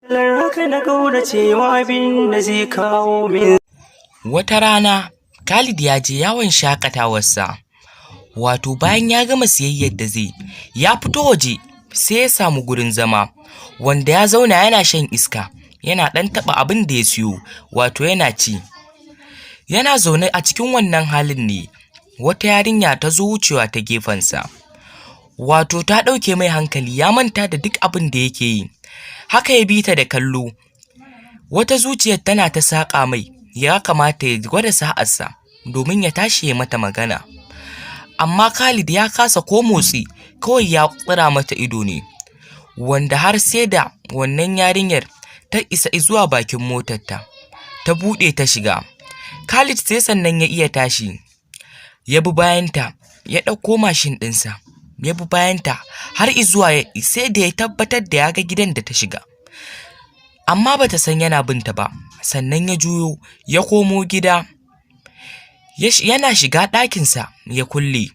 Haka na ƙauracewa abin da zai kawo min. Wata rana, Khalid ya je yawon shakatawarsa, wato bayan ya gama siyayyar da zai, ya fito waje sai ya samu gurin zama, wanda ya zauna yana shan iska, yana ɗan taɓa abin da ya siyo, wato yana ci. Yana zaune a cikin wannan halin ne, wata yarinya ta zo wucewa ta gefensa. Wato ta ɗauke mai hankali, ya manta da duk abin da yake yi. Haka ya bi ta da kallo. Wata zuciyar tana ta saƙa mai, ya kamata ya gwada sa'arsa domin ya tashi ya mata magana. Amma Khalid ya kasa ko motsi, kawai ya tsira mata ido ne. Wanda har sai da wannan yarinyar ta isa zuwa bakin motarta, ta buɗe ta shiga. Khalid sai sannan ya iya tashi, ya bi bayanta, ya ɗauko mashin ɗinsa, ya bi bayanta har izuwa sai da ya tabbatar da ya ga gidan da ta shiga. Amma bata san yana binta ba, sannan ya juyo ya komo gida. Yana shiga ɗakinsa ya kulle.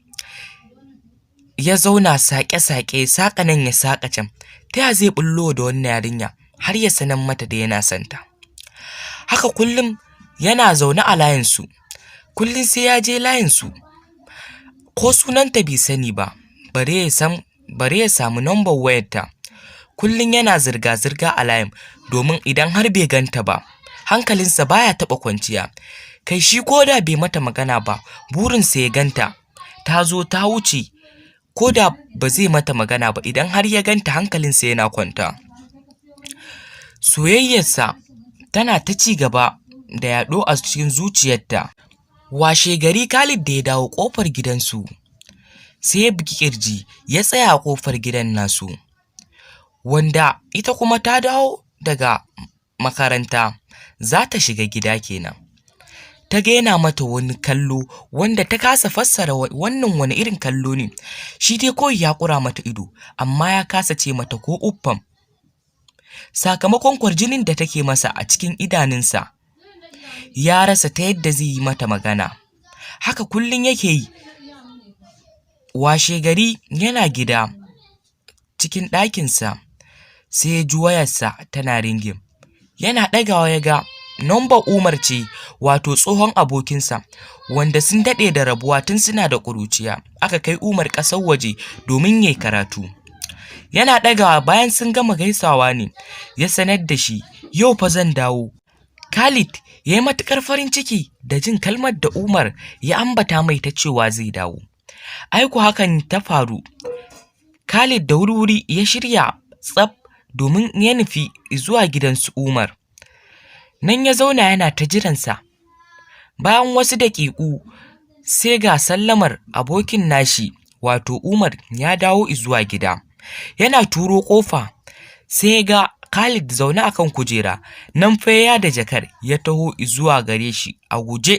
Ya zauna saƙe-saƙe, saƙa nan ya saƙa can. Ta ya zai ɓullo da wannan yarinya har ya sanar mata da yana son ta? Haka kullum yana zaune a layinsu, kullum sai ya je layinsu. Ko sunanta bai sani ba, bare ya san bare ya samu nambar wayarta. Kullum yana zirga-zirga a layin domin idan har bai ganta ba, hankalinsa baya taɓa kwanciya. Kai shi ko da bai mata magana ba, burinsa ya ganta. Ta zo ta wuce, ko da ba zai mata magana ba, idan har ya ganta hankalinsa yana kwanta. Soyayyarsa tana ta ci gaba da yaɗo a cikin zuciyarta. Washe gari Khalid da ya dawo ƙofar gidansu, sai ya bugi ƙirji ya tsaya a ƙofar gidan nasu. Wanda ita kuma ta dawo daga makaranta za ta shiga gida kenan. Ta ga yana mata wani kallo wanda ta kasa fassara wannan wani irin kallo ne. Shi dai kawai ya ƙura mata ido, amma ya kasa ce mata ko uffam. Sakamakon kwarjinin da take masa a cikin idanunsa, ya rasa ta yadda zai yi mata magana. Haka kullum yake yi. Washe gari yana gida cikin ɗakinsa sai ya ji wayarsa tana ringin. Yana ɗagawa ya ga nambar Umar ce, wato tsohon abokinsa wanda sun daɗe da rabuwa tun suna da ƙuruciya. Aka kai Umar ƙasar waje domin ya yi karatu. Yana ɗagawa bayan sun gama gaisawa ne ya sanar da shi, yau fa zan dawo. Khalid ya yi matuƙar farin ciki da jin kalmar da Umar ya ambata mai ta cewa zai dawo. Ai ko hakan ta faru. Khalid da wuri-wuri ya shirya tsaf domin ya nufi zuwa gidan su Umar. Nan ya zauna yana ta jiransa. Bayan wasu daƙiƙu sai ga sallamar abokin nashi, wato Umar, ya dawo zuwa gida. Yana turo ƙofa sai ga Khalid zaune akan kujera, nan fa ya da jakar ya taho zuwa gare shi a guje.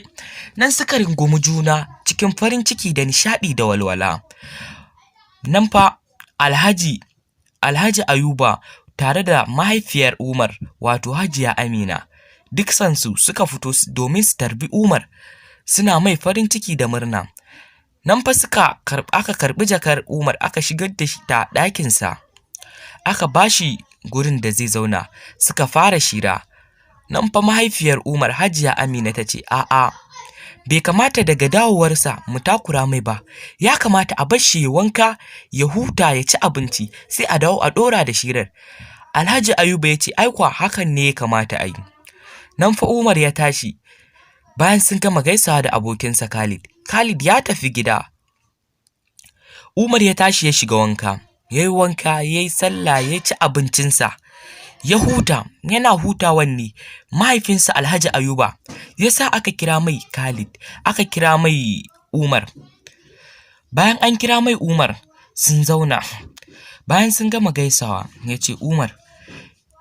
Nan suka rungumi juna cikin farin ciki da nishaɗi da walwala. Nan fa Alhaji Ayuba tare da mahaifiyar Umar, wato Hajiya Amina, dukkansu suka fito domin su tarbi Umar, suna mai farin ciki da murna. Nan fa aka karɓi jakar Umar, aka shigar da shi ta ɗakinsa, aka bashi gurin da zai zauna, suka fara shira. Nan fa mahaifiyar Umar, Hajiya Amina, ta ce, a'a, bai kamata daga dawowarsa mu takura mai ba, ya kamata a bar shi ya wanka, ya huta, ya ci abinci, sai a dawo a ɗora da shirar. Alhaji Ayuba ya ce, ai kwa hakan ne ya kamata a yi. Nan fa Umar ya tashi bayan sun gama gaisawa da abokinsa Khalid. Khalid ya tafi gida. Umar ya tashi ya shiga wanka, ya yi wanka, ya yi sallah, ya ci abincinsa, ya huta. Yana hutawan ne mahaifinsa Alhaji Ayuba ya sa aka kira mai Khalid, aka kira mai Umar. Bayan an kira mai Umar sun zauna. Bayan sun gama gaisawa ya ce, Umar,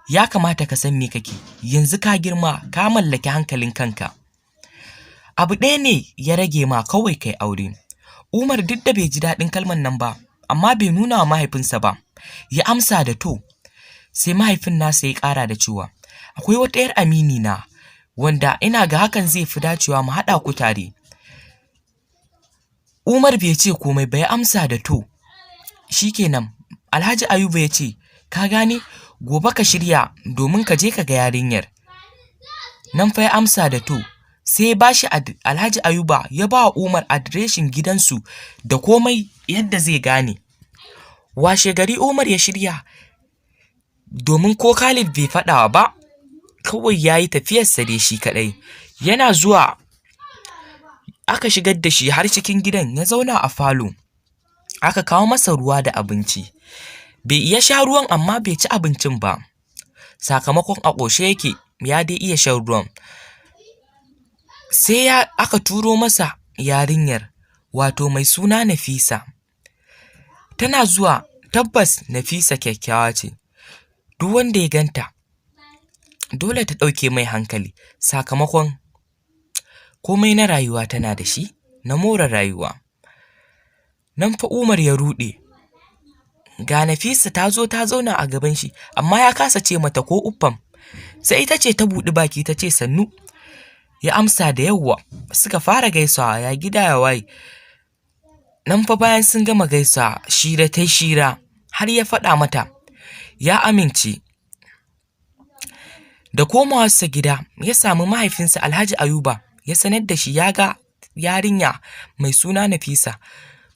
ya kamata ka san me kake, yanzu ka girma, ka mallaki hankalin kanka. Abu ɗaya ne ya rage ma, kawai kai aure. Umar duk da bai ji daɗin kalmar nan ba, amma bai nuna wa mahaifinsa ba. Ya amsa da to. Sai mahaifin nasa ya ƙara da cewa, akwai wata 'yar amini na wanda ina ga hakan zai fi dacewa mu haɗa ku tare. Umar bai ce komai ba, ya amsa da to. Shikenan. Alhaji Ayuba ya ce, ka gane Gobe ka shirya domin ka je ka ga yarinyar. Nan fa ya amsa da to. Sai ya bashi Alhaji Ayuba ya ba wa Umar adireshin gidansu da komai yadda zai gane. Washe gari Umar ya shirya domin ko Khalid bai faɗawa ba, kawai ya yi tafiyarsa dai shi kaɗai. Yana zuwa aka shigar da shi har cikin gidan, ya zauna a falo. Aka kawo masa ruwa da abinci. Bai iya sha ruwan amma bai ci abincin ba. Sakamakon a ƙoshe yake, ya dai iya shan ruwan. Sai aka turo masa yarinyar, wato mai suna Nafisa. Tana zuwa, tabbas Nafisa kyakkyawa ce. Duk wanda ya ganta dole ta ɗauke mai hankali, sakamakon komai na rayuwa tana da shi na more rayuwa. Nan fa Umar ya ruɗe. Ga Nafisa ta zo ta zauna a gaban shi, amma ya kasa ce mata ko uffam. Sai ita ce ta buɗi baki ta ce sannu. Ya amsa da yawwa. Suka fara gaisawa, ya gida ya waye. Nan fa bayan sun gama gaisawa, shira ta shira har ya faɗa mata ya amince. Da komawarsa gida ya samu mahaifinsa Alhaji Ayuba, ya sanar da shi ya ga yarinya mai suna Nafisa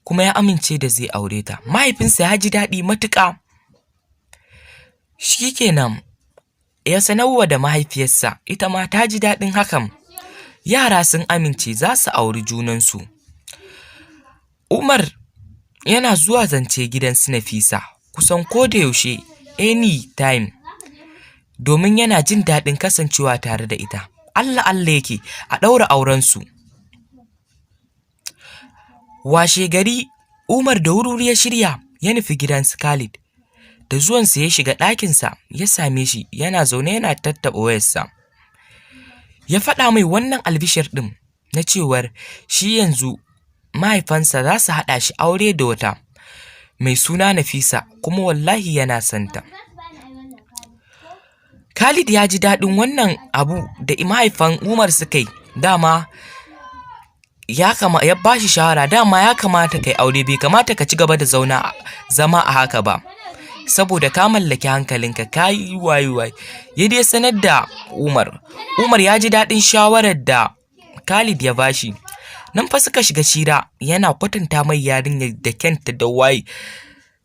kuma ya amince da zai aure ta. Mahaifinsa ya ji daɗi matuƙa. Shikenan ya sanarwa da mahaifiyarsa, ita ma ta ji daɗin hakan. Yara sun amince za su auri junansu. Umar yana zuwa zance gidan su Nafisa kusan ko da yaushe, any time, domin yana jin daɗin kasancewa tare da ita. Allah Allah yake a ɗaura aurensu. Washe gari Umar da wuri ya shirya ya nufi gidan su Khalid. Da zuwansa ya shiga ɗakinsa ya same shi yana zaune yana tattaɓa wayarsa. Ya faɗa mai wannan albishir ɗin na cewar shi yanzu mahaifansa za su haɗa shi aure da wata mai suna Nafisa, kuma wallahi yana santa. Khalid ya ji daɗin wannan abu da mahaifan Umar suka yi. Dama ya kama ya ba shi shawara, dama ya kamata kai aure, bai kamata ka ci gaba da zama a haka ba, saboda ka mallaki hankalinka, ka yi waye waye. Ya dai sanar da Umar. Umar ya ji daɗin shawarar da Khalid ya bashi. Nan fa suka shiga shira, yana kwatanta mai yarinyar da kyanta da waye.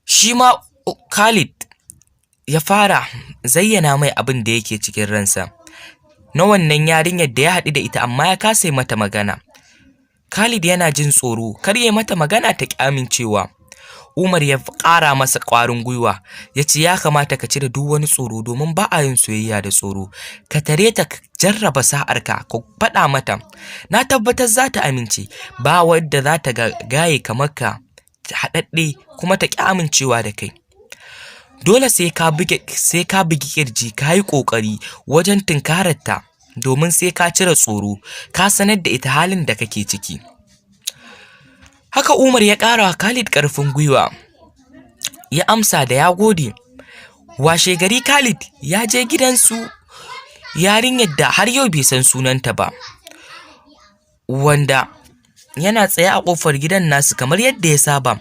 Shi ma Khalid ya fara zayyana mai abin da yake cikin ransa na wannan yarinyar da ya haɗu da ita amma ya kasa yi mata magana. Khalid yana jin tsoro kar ya mata magana ta ƙi amincewa. Umar ya ƙara masa ƙwarin gwiwa, ya ce ya kamata ka cire duk wani tsoro domin ba a yin soyayya da tsoro. Ka tare ta, ka jarraba sa'arka, ka faɗa mata. Na tabbatar za ta amince, ba wadda za ta ga gaye kamar ka haɗaɗɗe kuma ta ƙi amincewa da kai. Dole sai ka bugi ƙirji, ka yi ƙoƙari wajen tunkararta, domin sai ka cire tsoro, ka sanar da ita halin da kake ciki. Haka Umar ya ƙara wa Khalid ƙarfin gwiwa. Ya amsa da ya gode. Washe gari Khalid ya je gidansu yarinyar da har yau bai san sunanta ba, wanda yana tsaye a ƙofar gidan nasu kamar yadda ya saba.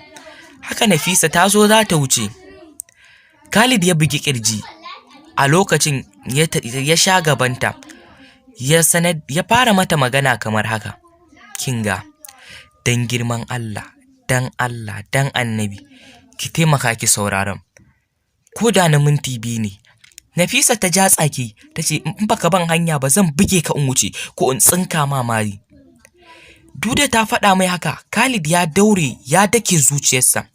Haka Nafisa ta zo za ta wuce. Khalid ya bugi ƙirji a lokacin ya sha gabanta, ya fara mata magana kamar haka: Kinga, dan girman Allah, dan Allah, dan Annabi, ki taimaka ki sauraron, ko da na minti 2 ne. Nafisa ta ja tsaki ta ce in baka ban hanya ba zan buge ka in wuce ko in tsinka ma mari. Duda ta faɗa mai haka, Khalid ya daure ya dake zuciyarsa,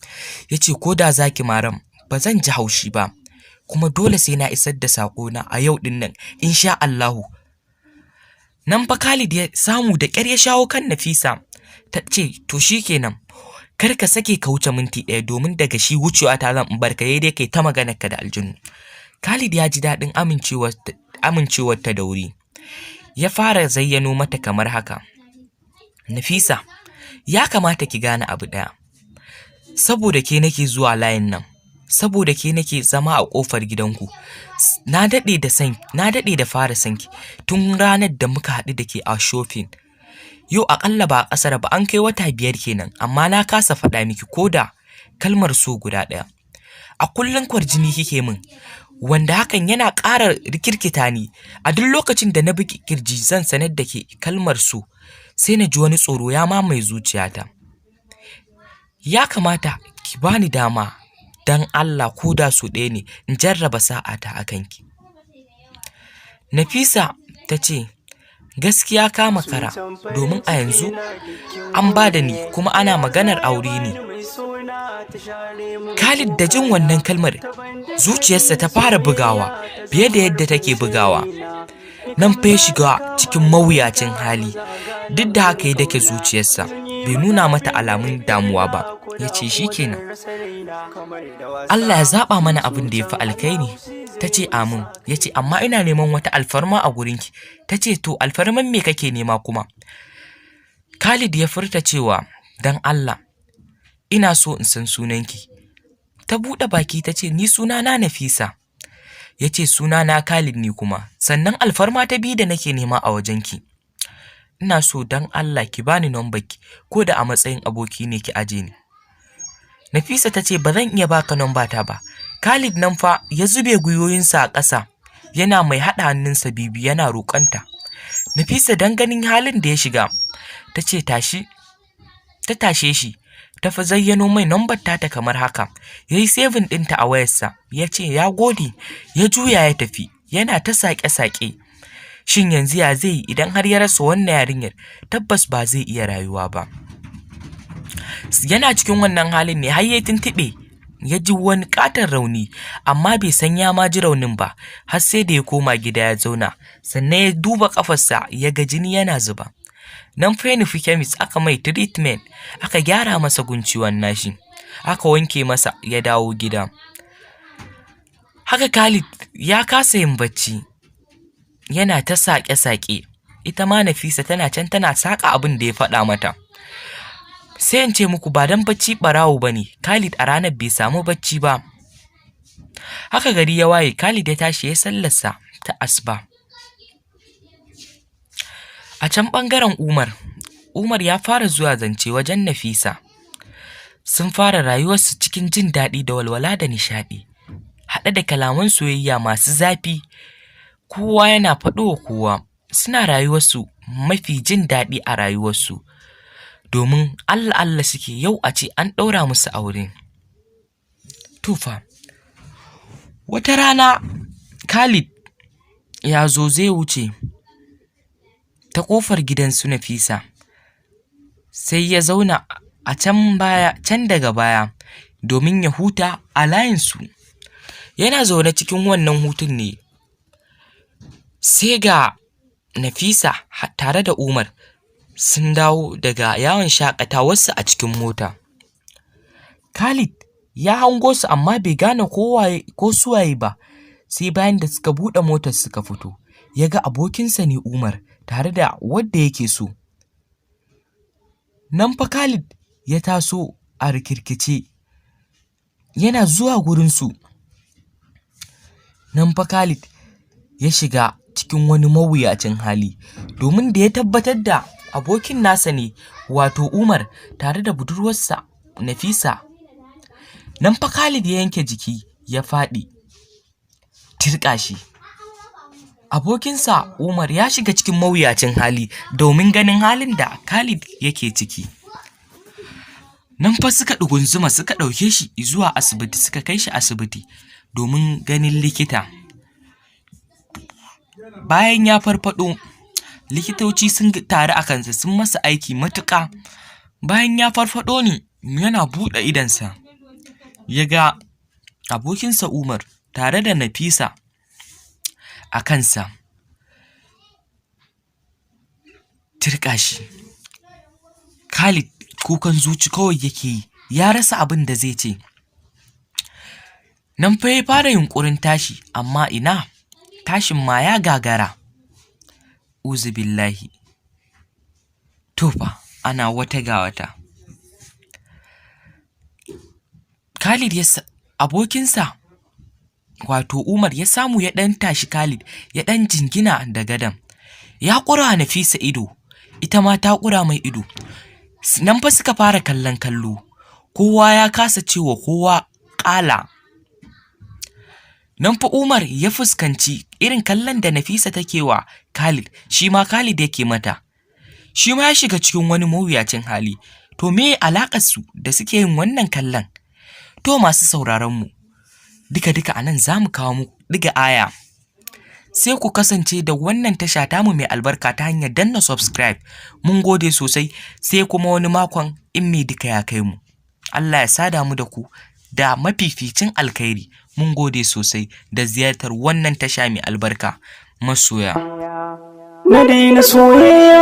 ya ce ko da zaki maram ba zan ji haushi ba, kuma dole sai na isar da saƙona a yau ɗin nan insha Allahu. Nan fa Khalid ya samu da ƙyar ya shawo kan Nafisa, ta ce to shikenan, kar ka sake ka wuce minti 1 domin daga shi wucewa ta zan barka, dai kai ta maganar ka da aljinu. Khalid ya ji daɗin amincewar ta da wuri. Ya fara zayyano mata kamar haka: Nafisa, ya kamata ki gane abu ɗaya. Saboda ke nake zuwa layin nan, saboda ke nake zama a ƙofar gidanku. Na daɗe da fara sanki tun ranar da muka haɗu da ke a shopping. Yau aƙalla ba a ƙasar ba an kai wata 5 kenan, amma na kasa faɗa miki ko da kalmar so guda ɗaya. A kullum kwarjini kike min, Wanda hakan yana ƙara rikirkita ni. A duk lokacin da na bugi kirji zan sanar da ke kalmar so, sai na ji wani tsoro ya mamaye zuciyata. Ya kamata ki bani dama don Allah ko da sau ɗaya ne in jarraba sa'ata a kanki. Nafisa ta ce, gaskiya ka makara, domin a yanzu an ba da ni kuma ana maganar aure ne. Khalid da jin wannan kalmar zuciyarsa ta fara bugawa fiye da yadda take bugawa. Nan fa ya shiga cikin mawuyacin hali, duk da haka ya dake zuciyarsa, bai nuna mata alamun damuwa ba, ya ce shikenan. Allah ya zaɓa mana abin da ya fi alkhairi. Ta ce amin. Ya ce amma ina neman wata alfarma a gurinki. Ta ce to alfarman me kake nema kuma? Khalid ya furta cewa don Allah ina so in san sunanki. Ta buɗe baki ta ce ni sunana Nafisa. Ya ce sunana Khalid ni kuma, sannan alfarma ta biyu da nake nema a wajenki. Ina so don Allah ki bani ki ko da a matsayin aboki ne ki aje ni. Nafisa ta ce ba zan iya baka ta ba. Khalid nan fa ya zube gwiwoyinsa a ƙasa yana mai haɗa hannunsa bibi yana roƙonta. Nafisa don ganin halin da ya shiga ta ce tashi, ta tashe shi, ta fi zayyano mai nambar tata kamar haka. Ya yi saving ɗinta a wayarsa, ya ce ya gode, ya juya ya tafi, yana ta saƙe-saƙe. Shin yanzu ya zai yi idan har ya rasa wannan yarinyar? Tabbas ba zai iya rayuwa ba. Yana cikin wannan halin ne har ya tuntuɓe, ya ji wani ƙaton rauni, amma bai san ya ma ji raunin ba, har sai da ya koma gida ya zauna, sannan ya duba ƙafarsa ya ga jini yana zuba. Nan fa ya nufi kemis aka mai treatment, aka gyara masa gunciwan nashi, aka wanke masa, ya dawo gida. Haka Khalid ya kasa yin bacci, yana ta saƙe-saƙe. Ita ma Nafisa tana can tana saƙa abin da ya faɗa mata. Sai in ce muku ba don bacci ɓarawo ba ne, Khalid a ranar bai samu bacci ba. Haka gari ya waye, Khalid ya tashi ya sallarsa ta asuba. A can ɓangaren Umar, Umar ya fara zuwa zance wajen Nafisa. Sun fara rayuwarsu cikin jin daɗi da walwala da nishaɗi, haɗe da kalaman soyayya masu zafi. Kowa yana faɗo wa kowa, suna rayuwarsu mafi jin daɗi a rayuwarsu, domin Allah Allah suke yau a ce an ɗaura musu aure. Tufa. Wata rana Khalid ya zo zai wuce ta ƙofar gidan su Nafisa, sai ya zauna a can baya, can daga baya domin ya huta a layinsu. Yana zaune cikin wannan hutun ne sai ga Nafisa tare da Umar sun dawo daga yawon shaƙatawarsu a cikin mota. Khalid ya hango su amma bai gane ko suwaye ba, sai bayan da suka buɗe motar suka fito, ya ga abokinsa ne Umar tare da wadda yake so. Nan fa Khalid ya taso a rikirkice yana zuwa gurinsu. Nan fa Khalid ya shiga cikin wani mawuyacin hali, domin da ya tabbatar da abokin nasa ne wato Umar tare da budurwarsa Nafisa. Nan fa Khalid ya yanke jiki ya faɗi tirƙa shi. Abokinsa Umar ya shiga cikin mawuyacin hali domin ganin halin da Khalid yake ciki. Nan fa suka ɗugunzuma suka ɗauke shi zuwa asibiti, suka kai shi asibiti domin ganin likita. Bayan ya farfaɗo, likitoci sun taru a kansa sun masa aiki matuƙa. Bayan ya farfaɗo ne yana buɗe idonsa, ya ga abokinsa Umar tare da Nafisa a kansa. Tirƙa shi. Khalid kukan zuci kawai yake yi, ya rasa abin da zai ce. Nan fa ya fara yunƙurin tashi, amma ina, tashin ma ya gagara. Uzubillahi. To fa ana wata ga wata. Khalid ya abokinsa wato Umar ya samu ya ɗan tashi Khalid ya ɗan jingina da gadon. Ya ƙura Nafisa ido, ita ma ta ƙura mai ido. Nan fa suka fara kallon kallo. Kowa ya kasa cewa kowa ƙala. Nan fa Umar ya fuskanci irin kallon da Nafisa take wa Khalid, shi ma Khalid yake mata. Shi ma ya shiga cikin wani mawuyacin hali. To me alaƙar su da suke yin wannan kallon? To masu sauraron mu, duka-duka a nan za mu kawo muku ɗiga aya. Sai ku kasance da wannan tasha tamu mai albarka ta hanyar danna subscribe. Mun gode sosai, sai kuma wani makon in mai duka ya kai mu. Allah ya sada mu da ku da mafificin alkhairi. Mun gode sosai da ziyartar wannan tasha mai albarka. Masoya. Na daina soyayya,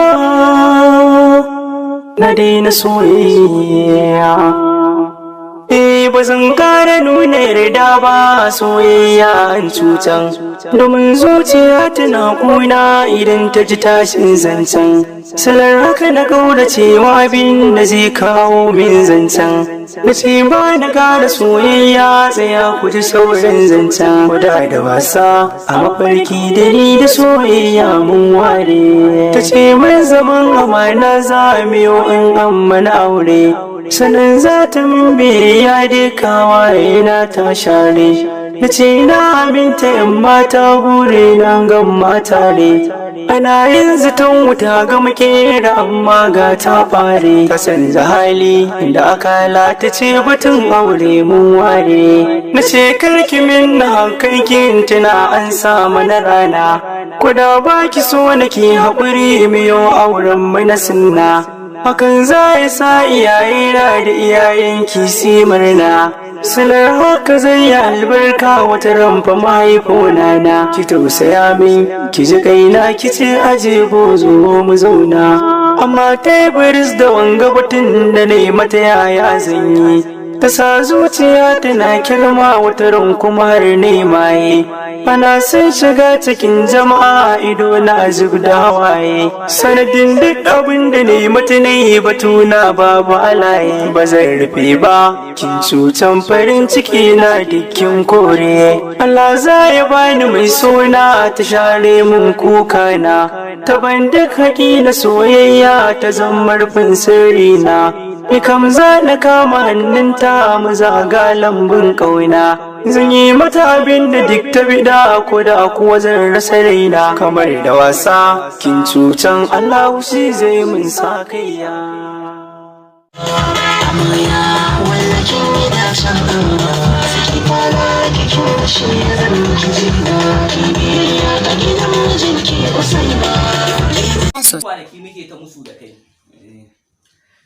na daina soyayya. Eh, ba zan kara nuna yarda ba, soyayya an cutan. Domin zuciya tana kuna idan ta ji tashin zancen. Salar haka na kaura cewa abin da zai kawo min zancen. Na ce ba na kara soyayya, tsaya ku ji sauran zancen. Kuda da wasa a mafarki da ni da soyayya mun ware. Ta ce mun zaman amana za mu yi in an mana aure. Sannan za ta min biyayya, duka waye na ta share. Na ce na aminta, yan mata, bure na gan mata ne. Ana yin zaton wuta ga makera, amma ga ta fare. Ta canza hali da akala, ta ce batun aure mun ware. Na ce karki min na hankalkin tuna an sa mana rana. Kuda baki so nake haƙuri miyo auren mu na sunna. Hakan za ya sa iyayena da iyayenki si murna. Salar haka zai yi albarka wata ramfa mahaifona na. Ki tausaya min, ki ji kaina, ki ce aje zo mu zauna. Amma teburis da wanga batun da na yi mata, yaya zan yi? Ta sa zuciya tana kirma wata ran kuma har ne maye. Ana son shiga cikin jama'a, ido na zub da hawaye. Sanadin duk abin da ne mata ne batuna babu alaye. Ba zan rufe ba, kin cutan farin ciki na dukkin kore. Allah za ya bani mai suna ta share mun kuka na. Ta ban duk haƙi na soyayya, ta zama rufin sirri na. Ni kam za na kama hannunta mu zaga lambun ƙauna. Zan yi mata abin da duk ta bida, ko da kuwa zan rasa raina. Kamar da wasa, kin cutan, Allah shi zai mun sa kaiya. Amarya wallakin yi dashen Allah saki kwana kikin shi zan miki jina ki biyayya ga gidan mijinki Usaina. Kwanaki muke ta musu da kai,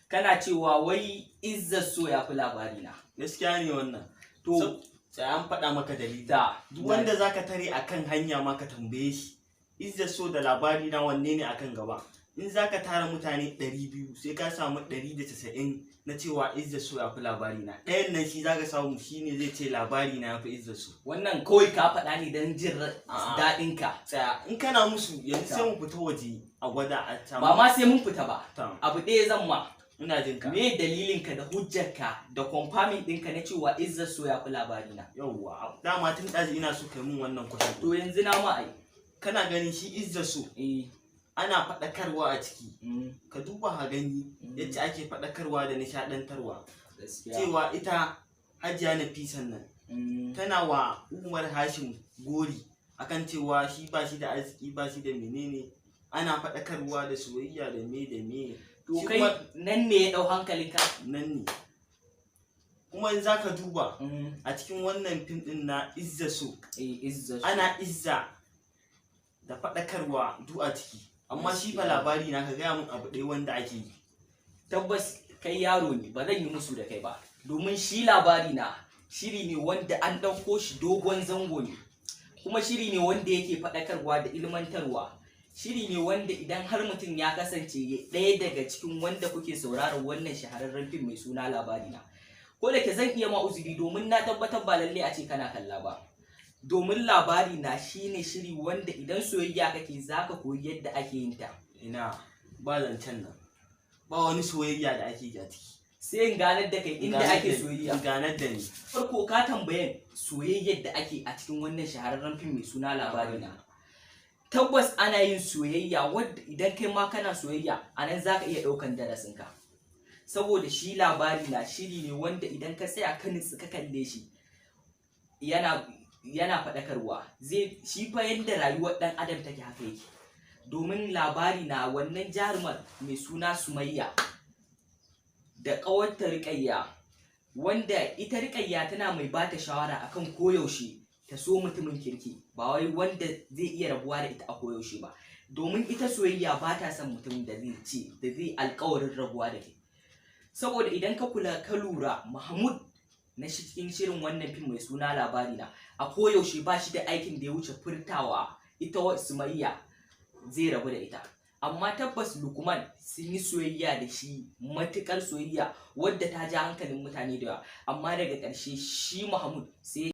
kana cewa wai Izzar So ya fi Labari Na. Gaskiya ne wannan. To Sai an faɗa maka dalili. Da. Duk wanda zaka tare akan hanya ma ka tambaye shi Izzar So da Labari Na wanne ne akan gaba, in zaka tara mutane 200 sai ka samu 190 na cewa Izzar So ya fi Labari Na. Ɗayan nan shi zaka samu shine zai ce Labari Na ya fi Izzar So. Wannan kawai ka faɗa ne don jin A'a. daɗin ka. Tsaya, in kana musu yanzu sai mu fita waje a gwada a samu. Ba ma sai mun fita ba. Ta. Abu ɗaya zan ma. Ina jin ka. Me dalilin ka da hujjarka da confirming ɗinka na cewa Izzar So ya fi Labari Na? Yauwa, dama tun ɗazu ina so kai mun wannan kwashe. To yanzu na ma ai. Kana ganin shi Izzar So ana faɗakarwa a ciki. Ka duba ka gani yadda ake faɗakarwa da nishaɗantarwa. Gaskiya. Cewa ita Hajiya Nafisan nan tana wa Umar Hashim gori akan cewa shi ba shi da arziki, ba shi da menene, ana faɗakarwa da soyayya da me da me. To Shi kai kuma nan ne ya ɗau hankalinka? Nan ne. Kuma in zaka duba a cikin wannan fim din na Izza So, Eh, Izza So. ana izza da faɗakarwa duk a ciki, amma shi fa Labari Na, ka gaya mun abu ɗaya wanda ake yi. Tabbas kai yaro ne, ba zan yi musu da kai ba, domin shi Labari Na shiri ne wanda an ɗauko shi dogon zango ne, kuma shiri ne wanda yake faɗakarwa da ilmantarwa. Shiri ne wanda idan har mutum ya kasance ɗaya daga cikin wanda kuke sauraron wannan shahararren fim mai suna Labari Na, ko da ke zan iya ma uzuri domin na tabbatar ba lalle a ce kana kalla ba, domin Labari Na shine shiri wanda idan soyayya kake zaka koyi yadda ake yin ta. Ina ba zancen nan, ba wani soyayya da ake yi a ciki. Sai in ganar da kai inda Ganar ake da ni, soyayya. Ganar da ni. Farko ka tambayan soyayyar da ake a cikin wannan shahararren fim mai suna Labari Na. Tabbas ana yin soyayya wadda idan kai ma kana soyayya a nan za ka iya ɗaukan darasinka, saboda shi Labari Na shiri ne wanda idan ka tsaya ka nutsu ka kalle shi yana yana faɗakarwa. Zai shi fa yadda rayuwar ɗan adam take haka yake. Domin labari na wannan jarumar mai suna Sumayya da ƙawarta Riƙayya, wanda ita Riƙayya tana mai bata shawara akan koyaushe ta so mutumin kirki, ba wai wanda zai iya rabuwa da ita a koyaushe ba, domin ita soyayya ba ta son mutumin da zai ce da zai alƙawarin rabuwa da ke. Saboda idan ka kula ka lura, Mahmud na cikin shirin wannan fim mai suna labari na a koyaushe ba shi da aikin da ya wuce furtawa ita Sumayya zai rabu da ita. Amma tabbas Lukman sun yi soyayya da shi, matukar soyayya wadda ta ja hankalin mutane da yawa, amma daga ƙarshe shi Mahmud sai